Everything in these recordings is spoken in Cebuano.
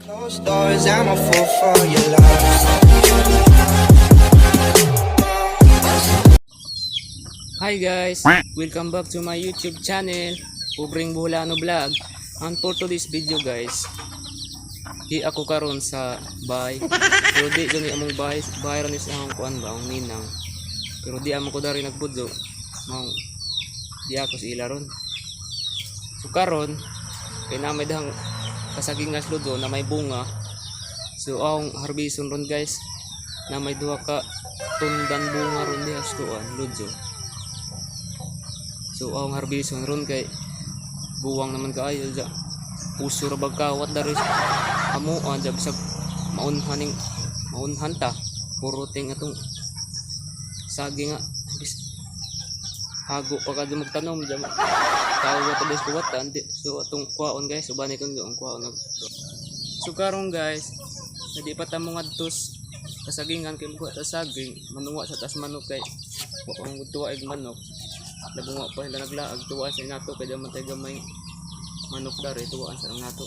Closed doors, I'm a fool for your love. Hi guys! Welcome back to my YouTube channel, Pobreng Boholano Vlog. And for today's video guys, di ako karon sa bahay. Pero di gani among bahay, bahay ron is among kuan ba, ang ninang. Pero di amo ko dari nagbudyo. Mao di ako sa ila ron. So karon, kay na may dahang kasaging nga sludo na may bunga. So ang harbison ron guys, na may duha ka tundan bunga ron diha sa tuan, ludyo. So ang harbison ron kay buwang naman kaayo ja. Puso ra bag kawat dari amuan ja bisag maunhan ning maunhan ta. Puro ting atong saging nga bis hago pa ka magtanom ja. Tawag ta bis kuwatan di. So atong kuwaon guys, ubani kon ang kuwaon. So karon guys, hindi pa ta mo ngadto kasagingan kay mukuha ta saging, manuwa sa tas manok kay wa pa mong tuwa ig manok. Labong wa pa sila naglaag, tuwa sa inato kay di man tay gamay manok dari tuwaan sa lang nato.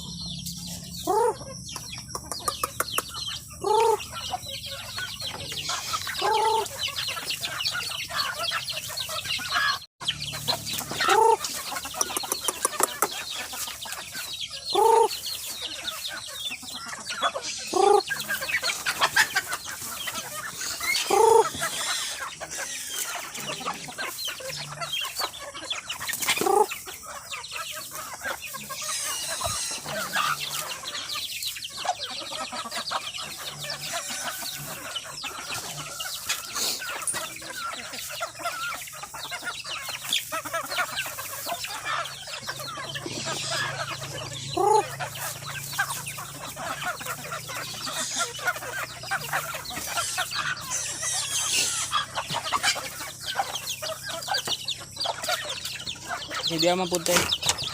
Hindi man pud tay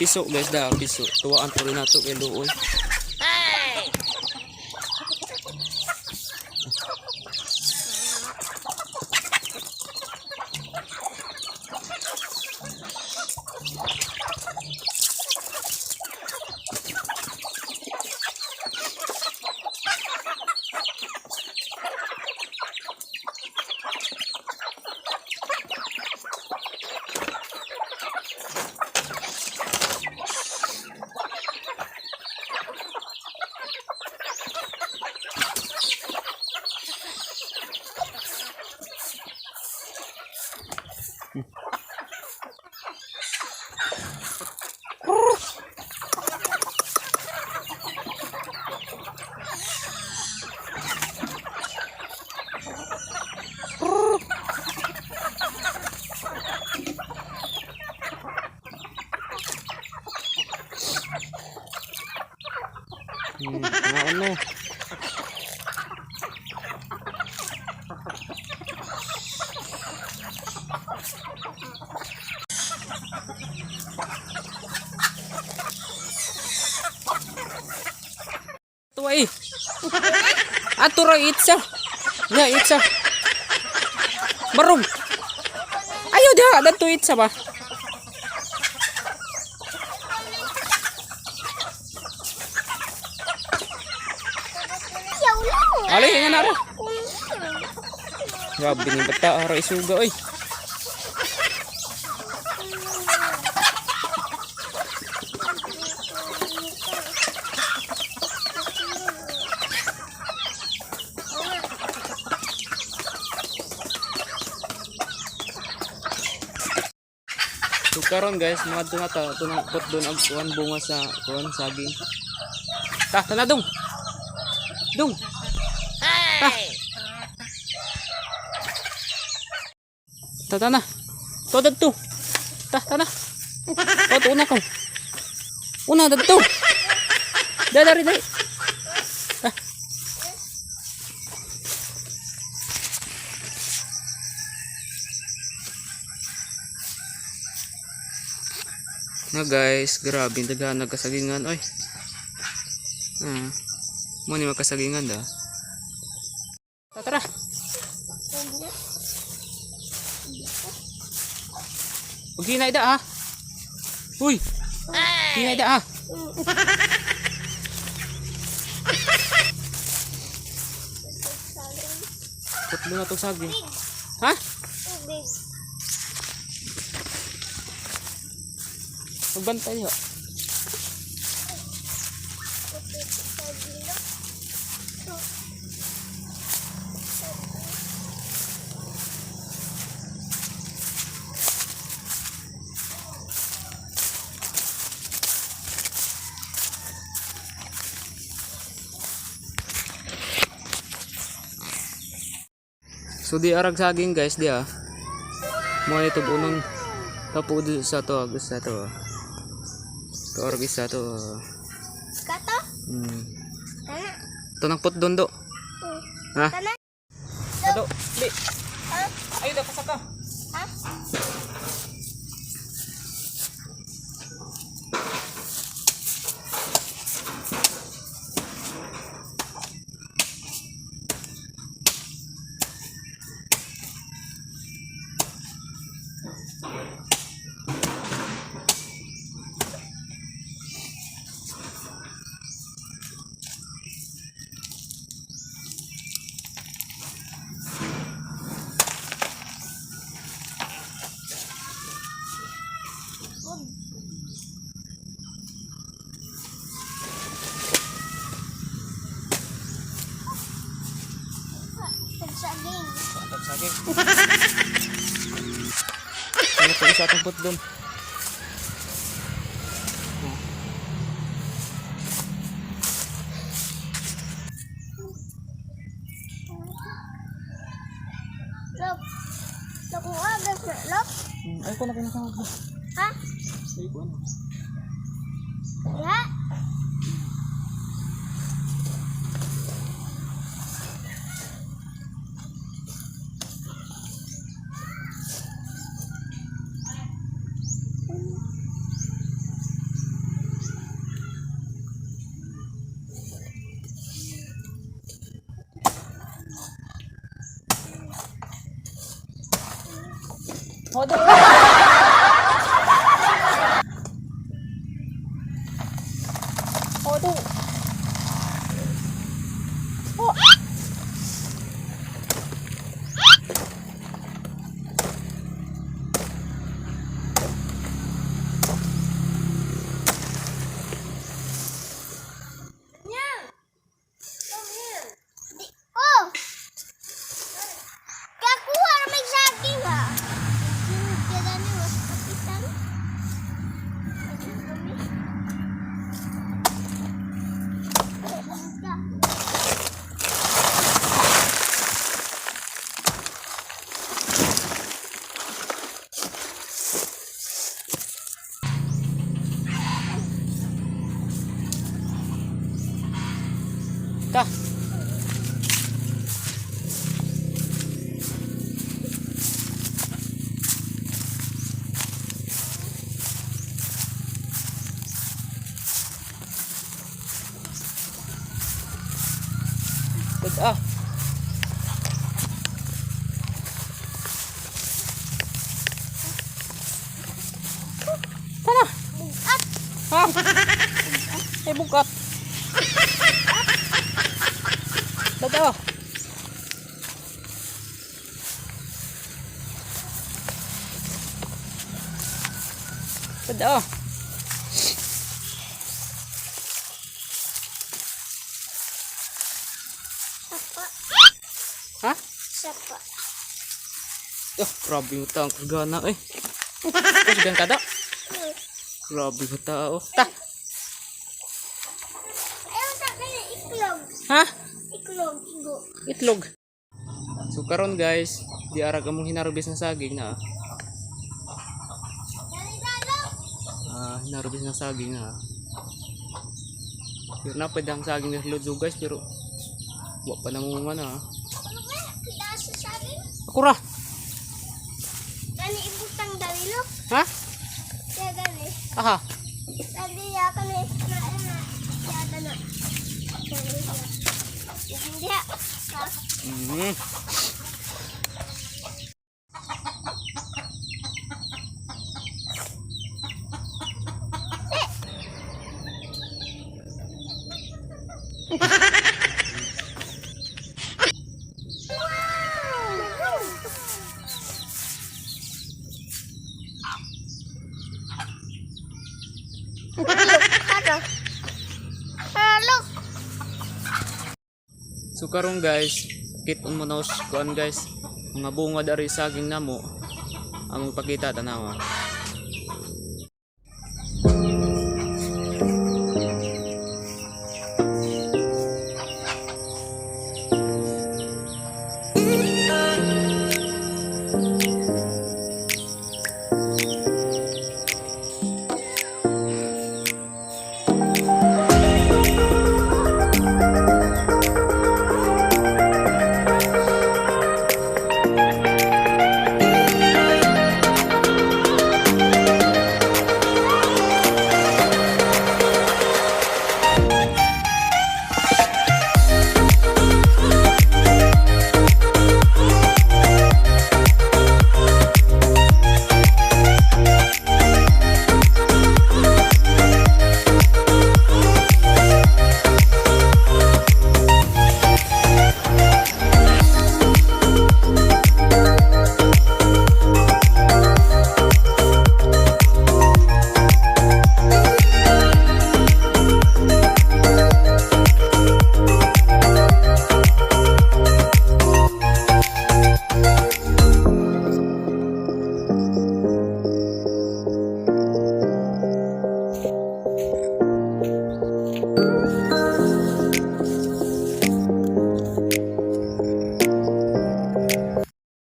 piso guys da piso. Tuwaan po rin nato kay luoy. Nga ano. Ito ay. Ato ra itsa. Nya itsa. Barong. Ayo diha dadto itsa ba. Ali nga na ra. Grabe ni bata ara isuga oy. So karon guys, mga na ta, ito na put doon ang kuan bunga sa kuan saging. Ta, tana dong. Dong. Ta. Ta tana. To dadto. Ta tana. To una ko. Una dadto. Dali dali dali. Ta. Na guys, grabe ang daghan nagkasagingan oy. Ah. Mo ni magkasagingan da. Ta, tara. Huwag hinay da ah. Uy. Hinay da ah. Putlo na to saging. Tubig. Ha? Tubig. Magbantay ho. Tubig sa gilo. So di arag saging guys, di ah. Mga ito bunon. Tapo do sa to, agus sa to. To arag isa to. Ah. Kato? Tana. Ito nang putdon do. Ha? Tana. Ado, di. Ha? Ayo da pasaka. Ha? Pagsaging. Atap saging. Ano pa isa atong putdon? Lop. Nakuha gas na lop. Ay ko na kinasama. Ha? Ay ko ano. Ya. Hodo. Hodo. Oh. Nya. Come here. Di oh. Kakuha ra may saging ha. Sunod ka gani mas kapitan. Ka. Ta. Good ah. Tara. Bugat. Ha? Eh, bukat. Dada. Dada. Sapa. Ha? Sapa. Oh, grabe yung taong kagana eh. Kasi gan kada. Grabe yung tao. Ta. Ayaw sa akin iklog. Ha? Iklog. Igo. Itlog. So karon guys, di arag among hinarubis ng saging na. Dali lalo. Ah, hinarubis ng saging na. Pero na pwede ang saging na lodjo guys, pero wa pa namunga na. Ano ba? Pila sa saging? Ako ra. Gani ibutang dali lo. Ha? Kaya gani. Aha. Dali ya kani. Na na. Ya na. Dali ya. Hindi ya. Sa. So karon guys, kit-on mo na kuan guys, mga bunga dari saging namo. Among pakita, tanawa.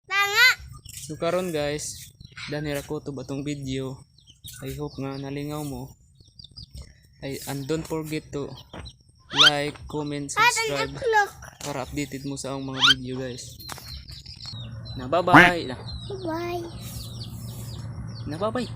Tanga. So karon guys, dani ra ko to batong video. I hope nga nalingaw mo. Ay, and don't forget to like, comment, subscribe Look. para updated mo sa akong mga video guys. Na bye bye. Na, Bye. na bye bye.